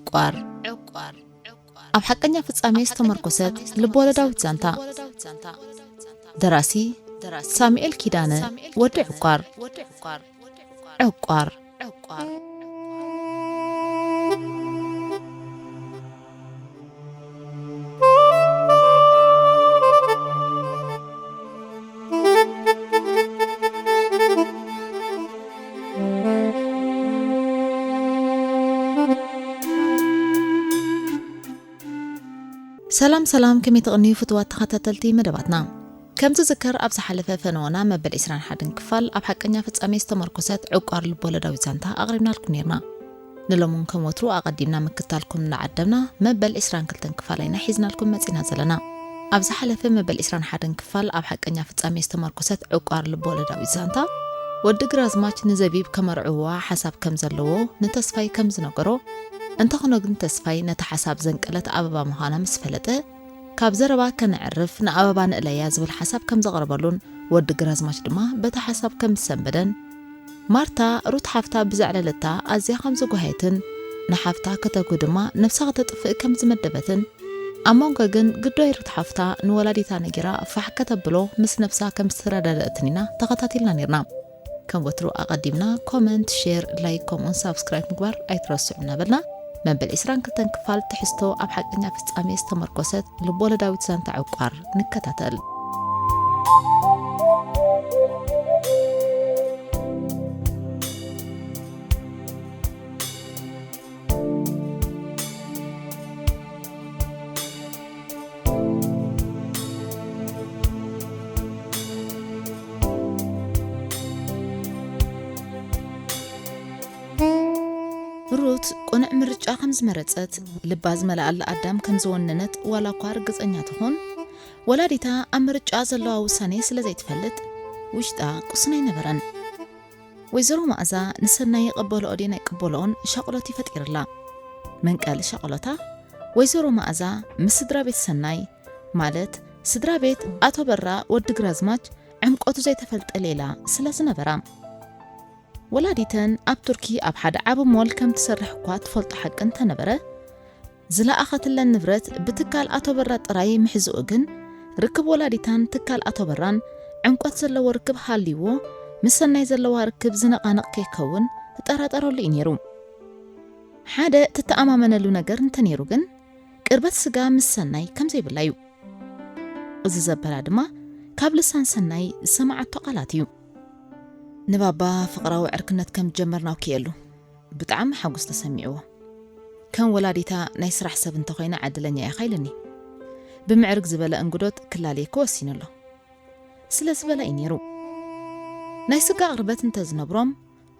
ዕቋር። ኣብ ሓቀኛ ፍጻሜ ዝተመርኮሰት ልብ-ወለዳዊት ዛንታ። ደራሲ ሳሙኤል ኪዳነ፣ ወዲ ዕቋር። ዕቋር። ሰላም ሰላም፣ ከመይ ትቕንዩ ፍቱዋት ተኸታተልቲ መደባትና? ከም ዝዝከር ኣብ ዝሓለፈ ፈነወና መበል ዕስራን ሓደን ክፋል ኣብ ሓቀኛ ፍጻሜ ዝተመርኮሰት ዕቋር ልቦለዳዊት ዛንታ ኣቕሪብናልኩም ኔርና። ንሎምውን ከም ወትሩ ኣቐዲምና ምክታልኩም እናዓደምና መበል ዕስራን ክልተን ክፋል ኢና ሒዝናልኩም መጺና ዘለና። ኣብ ዝሓለፈ መበል ዕስራን ሓደን ክፋል ኣብ ሓቀኛ ፍጻሜ ዝተመርኮሰት ዕቋር ልቦለዳዊት ዛንታ፣ ወዲ ግራዝማች ንዘቢብ ከመርዕውዋ ሓሳብ ከም ዘለዎ ንተስፋይ ከም ዝነገሮ፣ እንተኾነ ግን ተስፋይ ነታ ሓሳብ ዘንቀለት ኣበባ ምዃና ምስ ፈለጠ፣ ካብ ዘረባ ከነዕርፍ ንኣበባ ንእለያ ዝብል ሓሳብ ከም ዘቕረበሉን ወዲ ግራዝማች ድማ በቲ ሓሳብ ከም ዝሰንበደን፣ ማርታ ሩት ሓፍታ ብዘዕለለታ ኣዝያ ከም ዝጓሃየትን ንሓፍታ ከተጉ ድማ ነብሳ ከተጥፍእ ከም ዝመደበትን፣ ኣብ መንጎ ግን ግዳይ ሩት ሓፍታ ንወላዲታ ነጊራ ፋሕ ከተብሎ ምስ ነብሳ ከም ዝተረዳደእትን ኢና ተኸታቲልና ኔርና። ከም ወትሩ ኣቐዲምና ኮመንት፣ ሼር፣ ላይክ ከምኡውን ሳብስክራይብ ምግባር ኣይትረስዑ እናበልና፣ መበል ዕስራን ክልተን ክፋል ትሕዝቶ ኣብ ሓቀኛ ፍጻሜ ዝተመርኮሰት ልቦለዳዊት ዛንታ ዕቋር ንከታተል። ሩት ቅኑዕ ምርጫ ከም ዝመረጸት፣ ልባ ዝመልኣላ ኣዳም ከም ዝወነነት ዋላ እኳ ርግጸኛ ትኹን፣ ወላዲታ ኣብ ምርጫ ዘለዋ ውሳኔ ስለ ዘይትፈልጥ፣ ውሽጣ ቅሱን ኣይነበረን። ወይዘሮ መኣዛ ንሰናይ ይቐበልኦ ድየን ኣይቀበልኦን ሻቕሎት እዩ ፈጢርላ። መንቀሊ ሻቕሎታ፣ ወይዘሮ መኣዛ ምስ ስድራ ቤት ሰናይ፣ ማለት ስድራ ቤት ኣቶ በራ ወዲ ግራዝማች፣ ዕምቆቱ ዘይተፈልጠ ሌላ ስለ ዝነበራ። ወላዲተን ኣብ ቱርኪ ኣብ ሓደ ዓቢ ሞል ከም ትሰርሕ እኳ ትፈልጦ ሓቂ እንተነበረ፣ ዝለኣኸትለን ንብረት ብትካል ኣቶ በራ ጥራይ ምሕዝኡ ግን፣ ርክብ ወላዲታን ትካል ኣቶ በራን ዕምቆት ዘለዎ ርክብ ሃልይዎ፣ ምስ ሰናይ ዘለዋ ርክብ ዝነቓነቕ ከይከውን ትጠራጠረሉ እዩ ነይሩ። ሓደ ትተኣማመነሉ ነገር እንተነይሩ ግን፣ ቅርበት ስጋ ምስ ሰናይ ከም ዘይብላ እዩ። እዚ ዘበላ ድማ ካብ ልሳን ሰናይ ዝሰማዓቶ ቃላት እዩ። ንባባ ፍቕራዊ ዕርክነት ከም ዝጀመርና ኣውኪኤሉ ብጣዕሚ ሓጎስ ተሰሚዕዎ። ከም ወላዲታ ናይ ስራሕ ሰብ እንተኾይነ ዕድለኛ ኢኻ ኢሉኒ። ብምዕርግ ዝበለ እንግዶት ክላለየኪ ወሲኑ ኣሎ። ስለ ዝበለ እዩ ነይሩ። ናይ ስጋ ቅርበት እንተዝነብሮም፣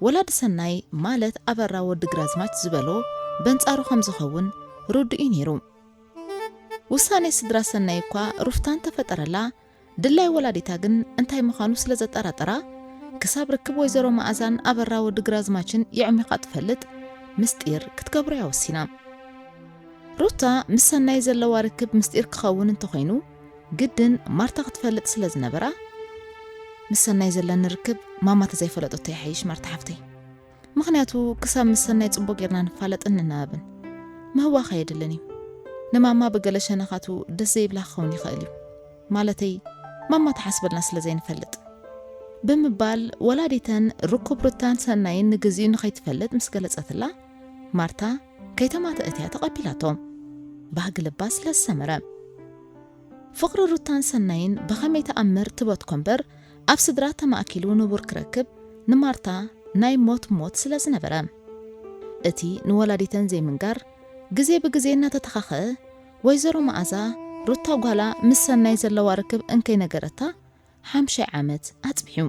ወላዲ ሰናይ ማለት ኣበራ ወዲ ግራዝማች ዝበሎ በንጻሩ ከም ዝኸውን ርዱእ እዩ ነይሩ። ውሳኔ ስድራ ሰናይ እኳ ሩፍታ እንተፈጠረላ፣ ድላይ ወላዲታ ግን እንታይ ምዃኑ ስለ ዘጠራጠራ፣ ክሳብ ርክብ ወይዘሮ መኣዛን ኣበራ ወዲ ግራዝማችን የዕሚቓ ትፈልጥ ምስጢር ክትገብሮ እያ ወሲና። ሩታ ምስ ሰናይ ዘለዋ ርክብ ምስጢር ክኸውን እንተኾይኑ፣ ግድን ማርታ ክትፈልጥ ስለ ዝነበራ፣ ምስ ሰናይ ዘለኒ ርክብ ማማ ተዘይፈለጠቶ ይሓይሽ ማርታ ሓፍተይ። ምኽንያቱ ክሳብ ምስ ሰናይ ጽቡቕ ጌርና ንፋለጥን ንናበብን። ምህዋኽ ኣየድልን እዩ። ንማማ ብገለ ሸነኻቱ ደስ ዘይብላ ክኸውን ይኽእል እዩ። ማለተይ ማማ ትሓስበልና ስለ ዘይንፈልጥ። ብምባል ወላዲተን ርኩብ ሩታን ሰናይን ንግዚኡ ንኸይትፈልጥ ምስ ገለጸትላ፣ ማርታ ከይተማተአት እያ ተቐቢላቶ። ባህጊ ልባ ስለ ዝሰመረ። ፍቕሪ ሩታን ሰናይን ብኸመይ ተኣምር ትበትኮ እምበር፣ ኣብ ስድራ ተማእኪሉ ንቡር ክረክብ ንማርታ ናይ ሞት ሞት ስለ ዝነበረ። እቲ ንወላዲተን ዘይምንጋር ግዜ ብግዜ እናተተኻኸ፣ ወይዘሮ መኣዛ ሩታ ጓላ ምስ ሰናይ ዘለዋ ርክብ እንከይነገረታ ሓምሻይ ዓመት ኣጽቢሑ።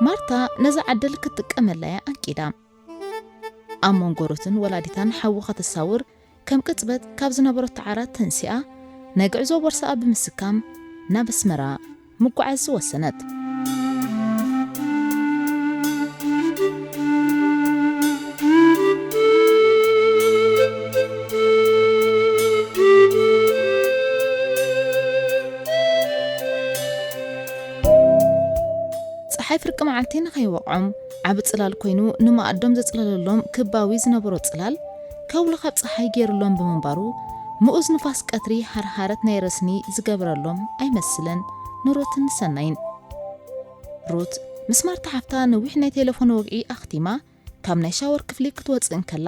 ማርታ ነዛ ዕድል ክትጥቀመላ እያ ኣንቂዳ። ኣብ መንጎ ሩትን ወላዲታን ሓዊ ከተሳውር ከም ቅጽበት ካብ ዝነበረቶ ዓራት ተንሲኣ ናይ ጉዕዞ ቦርሳኣ ብምስካም ናብ ኣስመራ ምጉዓዝ ዝወሰነት። ጸሓይ ፍርቂ መዓልቲ ንኸይወቕዖም ዓቢ ጽላል ኮይኑ ንመኣዶም ዘጽለለሎም ክባዊ ዝነበሮ ጽላል ከውሊ ካብ ጸሓይ ገይሩሎም ብምንባሩ፣ ምኡዝ ንፋስ ቀትሪ ሃርሃረት ናይ ረስኒ ዝገብረሎም ኣይመስልን ንሩትን ሰናይን። ሩት ምስ ማርታ ሓፍታ ነዊሕ ናይ ቴሌፎን ወግዒ ኣኽቲማ፣ ካብ ናይ ሻወር ክፍሊ ክትወጽእ እንከላ፣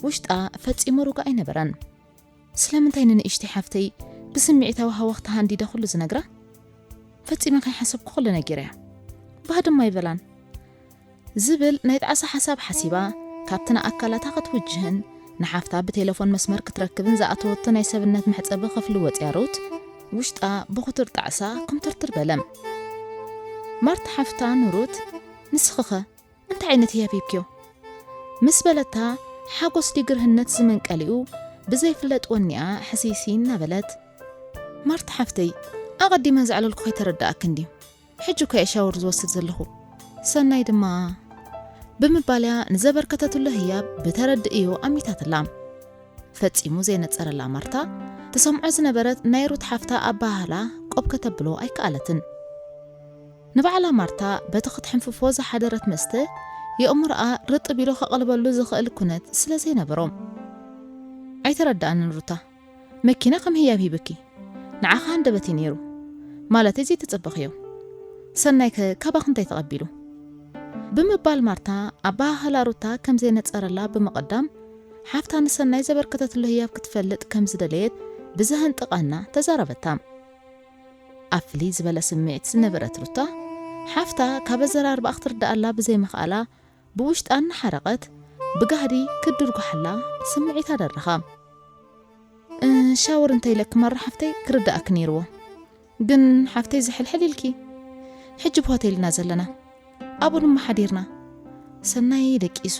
ውሽጣ ፈጺሙ ርጉእ ኣይነበረን። ስለምንታይ ንንእሽተይ ሓፍተይ ብስምዒታዊ ሃወኽታ ሃንዲደ ኩሉ ዝነግራ? ፈጺመ ከይሓሰብኩ ኩሉ ነጊረያ። ባህ ድማ ኣይበላን። ዝብል ናይ ጣዕሳ ሓሳብ ሓሲባ፣ ካብቲ ንኣካላታ ክትውጅህን ንሓፍታ ብቴሌፎን መስመር ክትረክብን ዝኣተወቶ ናይ ሰብነት መሕጸቢ ክፍሊ ወጽያ ሩት፣ ውሽጣ ብኽቱር ጣዕሳ ኩምትርትር በለ። ማርታ ሓፍታ ንሩት፣ "ንስኺኸ እንታይ ዓይነት ህያብ ሂብክዮ?" ምስ በለታ፣ ሓጎስ ዲግርህነት ዝመንቀሊኡ ብዘይፍለጥ ወኒኣ ሕስይስይ እናበለት፣ "ማርታ ሓፍተይ፣ ኣቐዲመ ዘዕለልኩ ከይተረድኣክን ድዩ? ሕጂ እኮ እየ ሻወር ዝወስድ ዘለኹ። ሰናይ ድማ" ብምባልያ ንዘበርከተትሉ ህያብ ብተረድእዮ ኣሚታትላ። ፈጺሙ ዘይነጸረላ ማርታ፣ ትሰምዖ ዝነበረት ናይ ሩት ሓፍታ ኣበሃህላ ቆብ ከተብሎ ኣይከኣለትን። ንባዕላ ማርታ በቲ ክትሕንፍፎ ዝሓደረት መስተ፣ የእምሮኣ ርጥብ ኢሉ ከቕልበሉ ዝኽእል ኩነት ስለ ዘይነበሮ። "ኣይተረድኣንን ሩታ፣ መኪና ከም ህያብ ሂብኪ፣ ንዓኻ ሃንደበት እዩ ነይሩ፣ ማለተይ ዘይተጸበኽዮ። ሰናይከ ካባኺ እንታይ ተቐቢሉ?" ብምባል ማርታ ኣበሃህላ ሩታ ከም ዘይነጸረላ ብምቕዳም፣ ሓፍታ ንሰናይ ዘበርከተትሉ ህያብ ክትፈልጥ ከም ዝደለየት ብዘህንጥቓና ተዛረበታ። ኣብ ፍልይ ዝበለ ስምዒት ዝነበረት ሩታ፣ ሓፍታ ካብ ኣዘራርባኣ ክትርድኣላ ብዘይምኽኣላ፣ ብውሽጣ እናሓረቐት ብጋህዲ ክትድርጉሓላ ስምዒታ ደረኻ። "እ፣ ሻወር እንተ ኢለኪ ማራ ሓፍተይ ክርድኣኪ ነይርዎ። ግን ሓፍተይ ዝሕልሕል ኢልኪ። ሕጂ ብሆቴል ኢና ዘለና። ኣብኡ ድማ ሓዲርና። ሰናይ ደቂሱ።"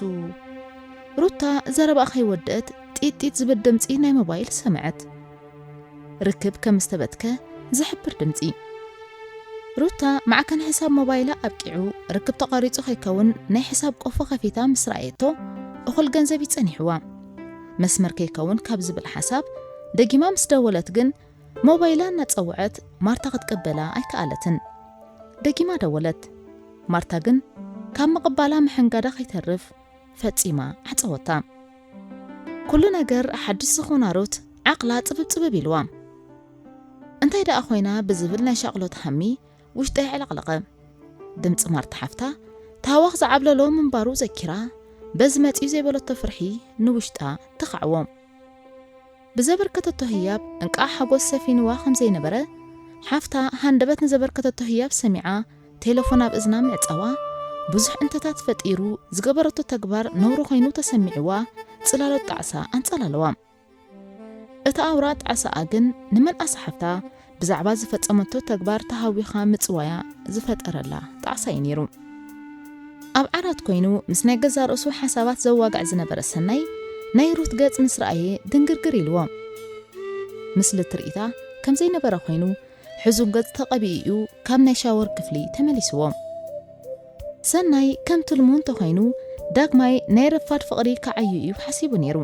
ሩታ ዘረባኣ ከይወደአት ጢጢጥ ዝብል ድምጺ ናይ ሞባይል ሰምዐት። ርክብ ከም ዝተበትከ ዝሕብር ድምጺ። ሩታ ማዕከን ሕሳብ ሞባይላ ኣብቂዑ፣ ርክብ ተቋሪጹ ከይከውን ናይ ሕሳብ ቆፎ ከፊታ ምስ ረኣየቶ፣ እኹል ገንዘብ እዩ ጸኒሕዋ። መስመር ከይከውን ካብ ዝብል ሓሳብ ደጊማ ምስ ደወለት ግን፣ ሞባይላ እናጸውዐት ማርታ ክትቅበላ ኣይከኣለትን። ደጊማ ደወለት። ማርታ ግን ካብ ምቕባላ ምሕንጋዳ ከይተርፍ ፈጺማ ዓጸወታ። ኩሉ ነገር ሓድሽ ዝኾና ሩት ዓቕላ ጽብብ ጽብብ ኢልዋ። እንታይ ደኣ ኮይና ብዝብል ናይ ሻቕሎት ሃሚ ውሽጠይ ኣዕለቕለቐ። ድምጺ ማርታ ሓፍታ ታህዋኽ ዝዓብለሎ ምንባሩ ዘኪራ፣ በዚ መጺኡ ዘይበለቶ ፍርሒ ንውሽጣ ተኻዕዎ። ብዘበርከተቶ ህያብ እንቃዕ ሓጎስ ሰፊንዋ ከም ዘይነበረ፣ ሓፍታ ሃንደበት ንዘበርከተቶ ህያብ ሰሚዓ፣ ቴለፎን ኣብ እዝና ምዕጻዋ፣ ብዙሕ እንተታት ፈጢሩ ዝገበረቶ ተግባር ነውሪ ኮይኑ ተሰሚዕዋ፣ ጽላሎት ጣዕሳ ኣንጸላለዋ። እቲ ኣውራ ጣዕሳኣ ግን ንመንኣስ ሓፍታ ብዛዕባ ዝፈጸመቶ ተግባር ተሃዊኻ ምጽዋያ ዝፈጠረላ ጣዕሳ እዩ ነይሩ። ኣብ ዓራት ኮይኑ ምስ ናይ ገዛእ ርእሱ ሓሳባት ዘዋግዕ ዝነበረ ሰናይ፣ ናይ ሩት ገጽ ምስ ረኣየ ድንግርግር ኢልዎ። ምስሊ ትርኢታ ከም ዘይነበረ ኮይኑ፣ ሕዙን ገጽ ተቐቢኡ እዩ ካብ ናይ ሻወር ክፍሊ ተመሊስዎ። ሰናይ ከም ትልሙ እንተኾይኑ፣ ዳግማይ ናይ ረፋድ ፍቕሪ ክዓዩ እዩ ሓሲቡ ነይሩ።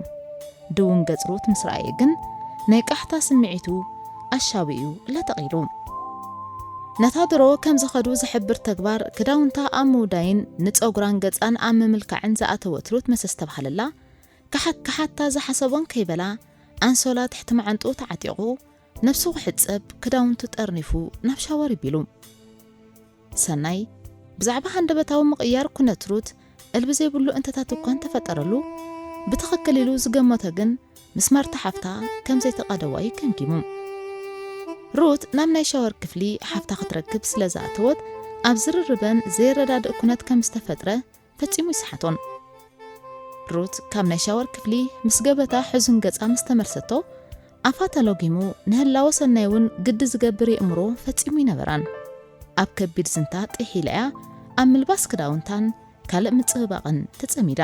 ድውን ገጽ ሩት ምስ ረኣየ ግን፣ ናይ ቃሕታ ስምዒቱ ኣሻዊኡ ለጠቕ ኢሉ። ነታ ድሮ ከም ዝኸዱ ዝሕብር ተግባር ክዳውንታ ኣብ ምውዳይን ንጸጉራን ገጻን ኣብ ምምልካዕን ዝኣተወት ሩት ምስ ኣስተብሃለላ፣ ክሓት ክሓታ ዝሓሰቦን ከይበላ፣ ኣንሶላ ትሕቲ መዓንጥኡ ተዓጢቑ፣ ነብሱ ክሕጸብ ክዳውንቱ ጠርኒፉ ናብ ሻወር ቢሉ። ሰናይ ብዛዕባ ሃንደበታዊ ምቕያር ኩነት ሩት እልቢ ዘይብሉ እንተታት እኳ እንተፈጠረሉ፣ ብትኽክል ኢሉ ዝገመቶ ግን ምስ ማርታ ሓፍታ ከም ዘይተቓደዋ እዩ ገምጊሙ። ሩት ናብ ናይ ሻወር ክፍሊ ሓፍታ ክትረክብ ስለ ዝኣተወት፣ ኣብ ዝርርበን ዘየረዳድእ ኩነት ከም ዝተፈጥረ ፈጺሙ ይስሓቶን። ሩት ካብ ናይ ሻወር ክፍሊ ምስ ገበታ ሕዙን ገጻ ምስ ተመልሰቶ፣ ኣፋ ተሎጊሙ፣ ንህላወ ሰናይ እውን ግዲ ዝገብር የእምሮ ፈጺሙ ይነበራን። ኣብ ከቢድ ዝንታ ጢሕ ኢላ እያ ኣብ ምልባስ ክዳውንታን ካልእ ምጽብባቕን ተጸሚዳ።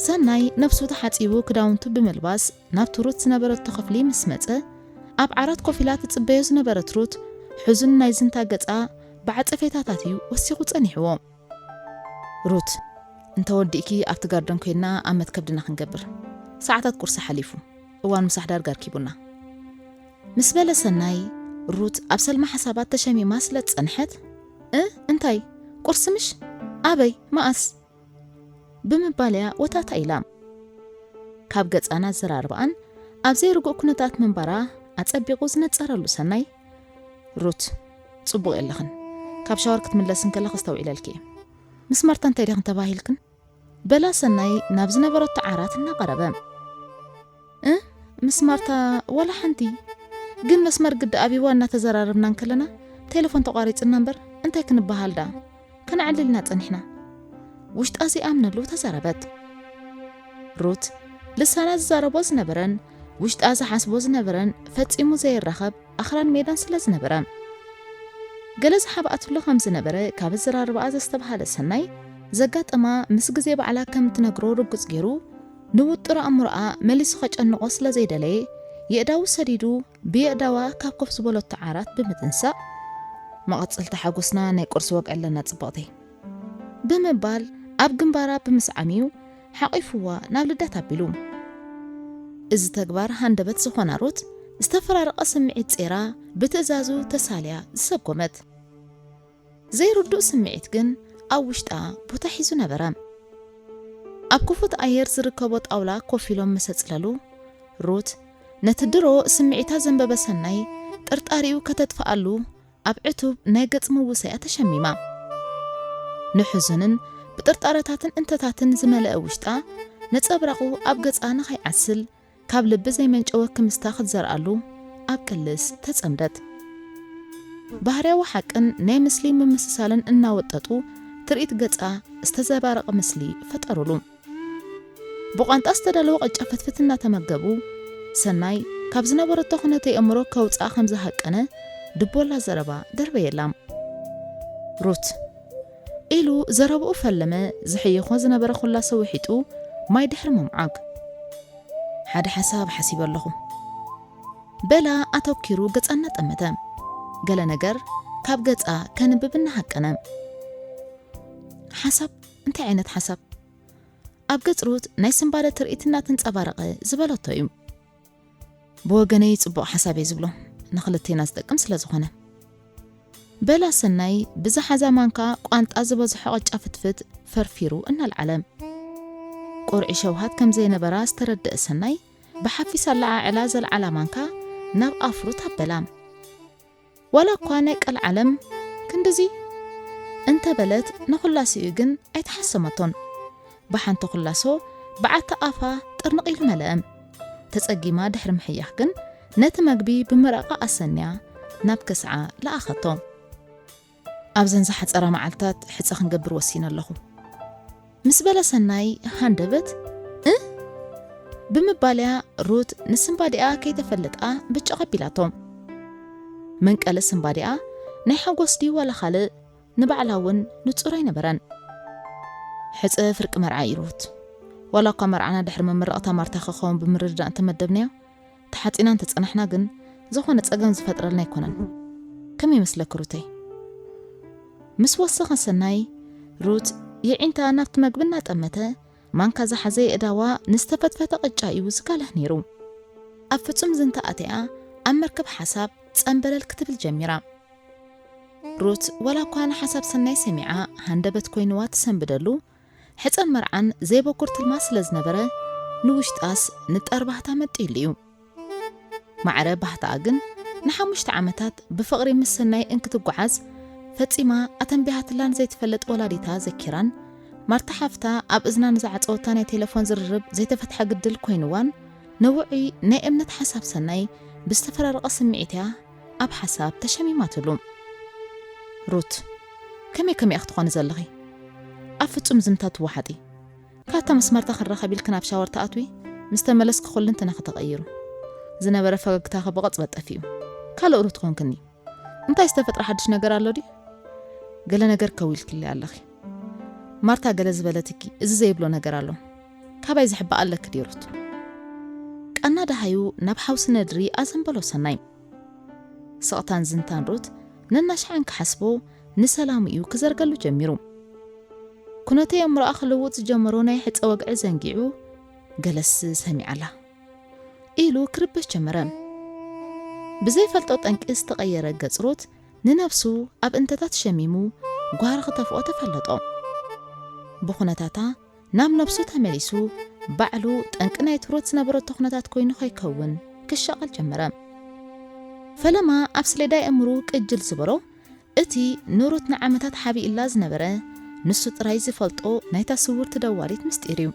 ሰናይ ነብሱ ተሓጺቡ ክዳውንቱ ብምልባስ ናብቲ ሩት ዝነበረቶ ክፍሊ ምስ መጸ፣ ኣብ ዓራት ኮፍ ኢላ ትጽበዮ ዝነበረት ሩት፣ ሕዙን ናይ ዝንታ ገጻ ብዓጸፌታታት እዩ ወሲኹ ጸኒሕዎ። "ሩት፣ እንተ ወዲእኪ ኣብቲ ጋርደን ኮይንና ኣብ መትከብ ድና ክንገብር። ሰዓታት ቁርሲ ሓሊፉ፣ እዋን ምሳሕ ዳርጋ ኣርኪቡና." ምስ በለ ሰናይ፣ ሩት ኣብ ሰልማ ሓሳባት ተሸሚማ ስለ ዝጸንሐት፣ "እ፣ እንታይ? ቁርሲ ምሽ? ኣበይ? መኣስ?" ብምባል እያ ወታታ ኢላ። ካብ ገጻን ኣዘራርባኣን ኣብ ዘይርጉእ ኩነታት ምንባራ ኣጸቢቑ ዝነጸረሉ ሰናይ፣ ሩት፣ ጽቡቕ የለኽን። ካብ ሻወር ክትምለስ እንከለኽ ኣስተውዒለልኪ እየ። ምስ ማርታ እንታይ ዲኽን ተባሂልክን? በላ ሰናይ ናብ ዝነበረቶ ዓራት እናቐረበ። እ? ምስ ማርታ ዋላ ሓንቲ። ግን መስመር ግዲ ኣቢዋ እናተዘራረብና እንከለና ቴሌፎን ተቋሪጽና እምበር እንታይ ክንበሃል ደኣ? ከነዕልል ኢና ጸኒሕና። ውሽጣ ዘይኣምነሉ ተዛረበት። ሩት ልሳና ዝዛረቦ ዝነበረን ውሽጣ ዝሓስቦ ዝነበረን ፈጺሙ ዘይራኸብ ኣኽራን ሜዳን ስለ ዝነበረ፣ ገለ ዝሓብኣትሉ ከም ዝነበረ ካብ ኣዘራርባኣ ዘስተብሃለ ሰናይ፣ ዘጋጠማ ምስ ግዜ ባዕላ ከም ትነግሮ ርጉጽ ገይሩ ንውጥር ኣእምሮኣ መሊሱ ከጨንቖ ስለ ዘይደለየ፣ የእዳዉ ሰዲዱ ብየእዳዋ ካብ ኮፍ ዝበለቶ ዓራት ብምትንሳእ፣ "መቐጸልታ ሓጎስና ናይ ቁርሲ ወግዒ ኣለና ጽብቕተይ" ብምባል ኣብ ግንባራ ብምስዓም እዩ ሓቒፉዋ ናብ ልዳት ኣቢሉ። እዚ ተግባር ሃንደበት ዝኾና ሩት ዝተፈራረቐ ስምዒት ጼራ ብትእዛዙ ተሳልያ ዝሰጎመት። ዘይርዱእ ስምዒት ግን ኣብ ውሽጣ ቦታ ሒዙ ነበረ። ኣብ ክፉት ኣየር ዝርከቦ ጣውላ ኮፍ ኢሎም ምስ ኣጽለሉ፣ ሩት ነቲ ድሮ ስምዒታ ዘንበበ ሰናይ ጥርጣሪኡ ከተጥፍኣሉ ኣብ ዕቱብ ናይ ገጽ ምውሳያ ተሸሚማ። ንሕዙንን ብጥርጣረታትን እንተታትን ዝመልአ ውሽጣ ነጸብራቑ ኣብ ገጻ ንኸይዓስል ካብ ልቢ ዘይመንጨወ ክምስታ ክትዘርኣሉ ኣብ ቅልስ ተጸምደት። ባህርያዊ ሓቅን ናይ ምስሊ ምምስሳልን እናወጠጡ ትርኢት ገጻ ዝተዘባረቐ ምስሊ ፈጠሩሉ። ብቋንጣ ዝተዳለወ ቅጫ ፍትፍት እናተመገቡ፣ ሰናይ ካብ ዝነበረቶ ኩነተ የእምሮ ከውጽኣ ከም ዝሃቀነ ድቦላ ዘረባ ደርበየላ። ሩት፣ ኢሉ ዘረብኡ ፈለመ፣ ዝሕይኾ ዝነበረ ኩላሰ ውሒጡ ማይ ድሕሪ ምምዓግ። ሓደ ሓሳብ ሓሲበ ኣለኹ። በላ ኣተኪሩ ገጻ እናጠመተ። ገለ ነገር ካብ ገጻ ከንብብ እናሃቀነ። ሓሳብ? እንታይ ዓይነት ሓሳብ? ኣብ ገጽ ሩት ናይ ስንባደ ትርኢት እናተንጸባረቐ ዝበለቶ እዩ። ብወገነይ ጽቡቕ ሓሳብ እየ ዝብሎ፣ ንኽልቴና ዝጠቅም ስለ ዝኾነ። በላ ሰናይ ብዝሓዛ ማንካ ቋንጣ ዝበዝሖ ቅጫ ፍትፍት ፈርፊሩ እናልዓለ። ቁርዒ ሸውሃት ከም ዘይነበራ ዝተረድአ ሰናይ ብሓፊስ ኣለዓዕላ ዘልዓላ ማንካ ናብ ኣፍ ሩት ኣበላ። ዋላ እኳ ናይ ቀልዓለም ክንድዚ እንተበለት ንኹላሲኡ ግን ኣይተሓሰመቶን። ብሓንቲ ኩላሶ ብዓቲ ኣፋ ጥርንቕ ኢሉ መለአ። ተጸጊማ ድሕሪ ምሕያኽ ግን ነቲ መግቢ ብምራቓ ኣሰንያ ናብ ከስዓ ለኣኸቶ። ኣብዘን ዝሓጸራ መዓልታት ሕጸ ክንገብር ወሲነ ኣለኹ። ምስ በለ ሰናይ ሃንደበት፣ "እ?" ብምባልያ ሩት ንስንባዲኣ ከይተፈለጣ ብጭቕ ኣቢላቶ። መንቀሊ ስንባዲኣ ናይ ሓጎስ ድዩ ዋላ ካልእ ንባዕላ እውን ንጹር ኣይነበረን። ሕጸ ፍርቂ መርዓ እዩ ሩት። ዋላ እኳ መርዓና ድሕሪ መመረቕታ ማርታ ክኸውን ብምርድዳእ እንተመደብናዮ፣ ተሓጺና እንተጸናሕና ግን ዝኾነ ጸገም ዝፈጥረልና ኣይኮነን። ከመይ ይመስለኪ ሩተይ? ምስ ወሰኸ ሰናይ፣ ሩት የዒንታ ናብቲ መግቢ እናጠመተ፣ ማንካ ዝሓዘ የእዳዋ ንዝተፈትፈተ ቅጫ እዩ ዝጋልህ ነይሩ። ኣብ ፍጹም ዝንታ ኣትያ ኣብ መርከብ ሓሳብ ጸንበለል ክትብል ጀሚራ። ሩት ዋላ እኳ ንሓሳብ ሰናይ ሰሚዓ ሃንደበት ኮይንዋ ትሰንብደሉ፣ ሕጸን መርዓን ዘይበኩር ትልማ ስለ ዝነበረ፣ ንውሽጣስ ንጣር ባህታ መጢሉ እዩ። ማዕረ ባህታኣ ግን ንሓሙሽተ ዓመታት ብፍቕሪ ምስ ሰናይ እንክትጓዓዝ ፈጺማ ኣተንቢሃትላን ዘይትፈልጥ ወላዲታ ዘኪራን፣ ማርታ ሓፍታ ኣብ እዝና ንዝዓጸወታ ናይ ቴሌፎን ዝርርብ ዘይተፈትሐ ግድል ኮይንዋን፣ ንውዑይ ናይ እምነት ሓሳብ ሰናይ ብዝተፈራረቐ ስምዒት እያ ኣብ ሓሳብ ተሸሚማትሉ። ሩት፣ ከመይ ከመይ ክትኾኒ ዘለኺ? ኣብ ፍጹም ዝምታ ትወሓጢ። ካብታ ምስ ማርታ ክንራኸብ ኢልክን ኣብ ሻወር ትኣትዊ፣ ምስ ተመለስኪ ኩልንትናኺ ተቐይሩ። ዝነበረ ፈገግታኺ ብቕጽበት ጠፊኡ። ካልእ ሩት ኮንክኒ። እንታይ ዝተፈጥረ ሓድሽ ነገር ኣሎ ድዩ? ገለ ነገር ከው ኢልክለይ ኣለኺ። ማርታ ገለ ዝበለትኪ፣ እዚ ዘይብሎ ነገር ኣሎ። ካባይ ዝሕባእ ኣለኪ ድዩ ሩት? ቃና ደሃዩ ናብ ሓውሲ ነድሪ ኣዘንበሎ ሰናይ። ስቕታን ዝንታን ሩት ነናሽሕ እንክሓስቦ ንሰላሙ እዩ ክዘርገሉ ጀሚሩ። ኩነተ የእምሮኣ ክልውጥ ዝጀመሮ ናይ ሕጸ ወግዒ ዘንጊዑ፣ "ገለስ ሰሚዓላ?" ኢሉ ክርበሽ ጀመረ። ብዘይፈልጦ ጠንቂ ዝተቐየረ ገጽ ሩት ንነብሱ ኣብ እንተታት ሸሚሙ ጓህሪ ክተፍኦ ተፈለጦ። ብኹነታታ ናብ ነብሱ ተመሊሱ ባዕሉ ጠንቂ ናይ ትሩት ዝነበረቶ ኩነታት ኮይኑ ከይከውን ክሻቐል ጀመረ። ፈለማ ኣብ ስሌዳ የእምሩ ቅጅል ዝበሎ፣ እቲ ንሩት ንዓመታት ሓቢእላ ዝነበረ፣ ንሱ ጥራይ ዝፈልጦ ናይታ ስውርቲ ደዋሊት ምስጢር እዩ።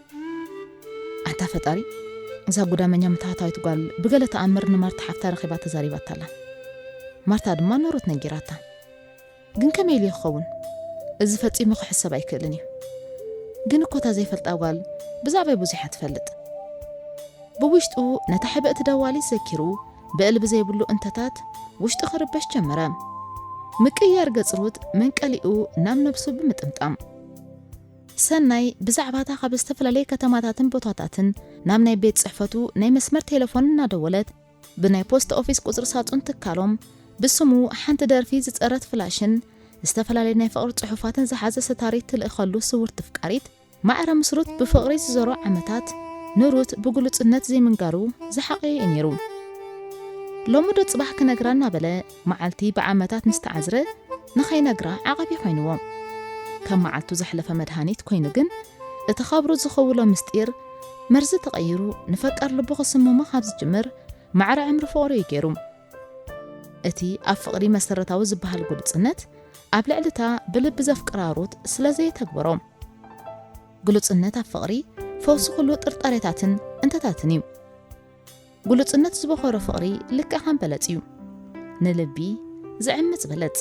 ኣንታ ፈጣሪ፣ እዛ ጉዳመኛ ምትሃታዊት ጓል ብገለ ተኣምር ንማርታ ሓፍታ ረኺባ ተዛሪባታላ። ማርታ ድማ ንሩት ነጊራታ። ግን ከመይ ኢሉ ይኸውን? እዚ ፈጺሙ ክሕሰብ ኣይክእልን እዩ። ግን እኮ እታ ዘይፈልጣ ጓል ብዛዕባይ ብዙሕ እያ ትፈልጥ። ብውሽጡ ነታ ሕብእቲ ደዋሊት ዘኪሩ ብእልቢ ዘይብሉ እንተታት ውሽጡ ክርበሽ ጀመረ። ምቅያር ገጽ ሩት መንቀሊኡ ናብ ነብሱ ብምጥምጣም። ሰናይ ብዛዕባታ ካብ ዝተፈላለየ ከተማታትን ቦታታትን ናብ ናይ ቤት ጽሕፈቱ ናይ መስመር ቴሌፎን እናደወለት ብናይ ፖስት ኦፊስ ቁጽሪ ሳጹን ትካሎም ብስሙ ሓንቲ ደርፊ ዝጸረት ፍላሽን ዝተፈላለየ ናይ ፍቕሪ ጽሑፋትን ዝሓዘ ስታሪት ትልእኸሉ ስውርቲ ፍቃሪት ማዕረ ምስ ሩት ብፍቕሪ ዝዘሮ ዓመታት ንሩት ብግሉጽነት ዘይምንጋሩ ዝሓቐየ እዩ ነይሩ። ሎሚ ዶ ጽባሕ ክነግራ እናበለ መዓልቲ ብዓመታት ምስ ተዓዝረ ንኸይነግራ ዓቐብ ኮይንዎ። ከም መዓልቱ ዘሕለፈ መድሃኒት ኮይኑ ግን እቲ ካብ ሩት ዝኸውሎ ምስጢር መርዚ ተቐይሩ ንፈቃር ልቡ ክስምሞ ካብ ዝጅምር ማዕረ ዕምሪ ፍቕሩ እዩ ገይሩ። እቲ ኣብ ፍቕሪ መሰረታዊ ዝበሃል ግሉጽነት ኣብ ልዕሊ እታ ብልቢ ዘፍቅራ ሩት ስለ ዘየተግበሮ። ግሉጽነት ኣብ ፍቕሪ ፈውሲ ኩሉ ጥርጣሬታትን እንተታትን እዩ። ግሉጽነት ዝበኸሮ ፍቕሪ ልክዕ ከም በለጽ እዩ። ንልቢ ዝዕምጽ በለጽ።